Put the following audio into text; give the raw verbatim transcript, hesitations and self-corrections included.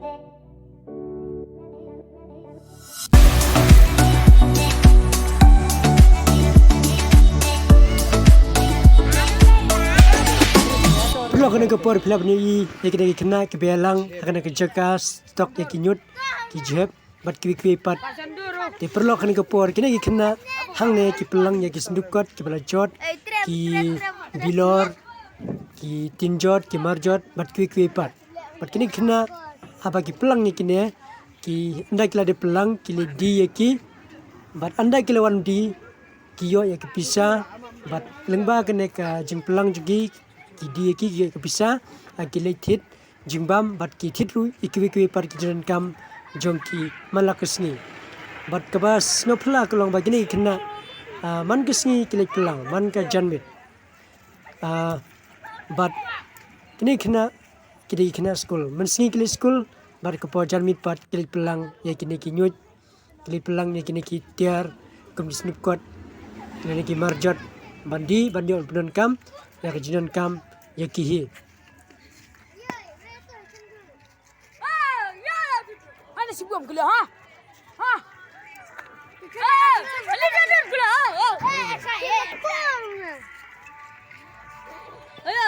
Paralok, ha kane ka por phi lah ban ïohi ïa kine ki khynnah kiba ïalang ha kane ka jaka stok ïa ki ñiut, ki jhep bad kiwei kiwei pat. Te paralok, ha kane ka por kine ki khynnah hangne ki pyllang ïa ki synduk kot kiba la jot, ki bilor, ki tin jot, ki mar jot bad kiwei kiwei pat. Bad kine ki khynnah haba ki pyllang ïa kine, ki ynda ki la dep pyllang ki la die ïa ki. Bad ynda ki la wan die ki ïoh ïa ki pisa. Bad lyngba kane ka jingpyllang jong ki, ki die ïa ki, ki ïoh ïa ki pisa, ah, ki leit thied jingbam bad ki thied ruh ïa kiwei kiwei pat ki jingdonkam jong ki man la ka sngi. Bad kaba sngewphylla ka long ba kine ki khynnah, ah, man ka sngi ki leit pyllang, man ka janmiet. Ah, bad kine ki khynnah ki dei ki khynnah skul. Mynsngi ki leit skul, bad ka por janmiet pat ki leit pyllang ïa kine ki ñiut, ki leit pyllang ïa kine ki tiar, kum ki synduk kot, kine ki mar jot, ban die, ban ïoh pyndonkam ïa ka jingdonkam ïa ki hi. Hana si bom kele, ha? Ha? Eh, kele, kele, kele, ha? Oh. Eh, sa, eh, sa. Ayo,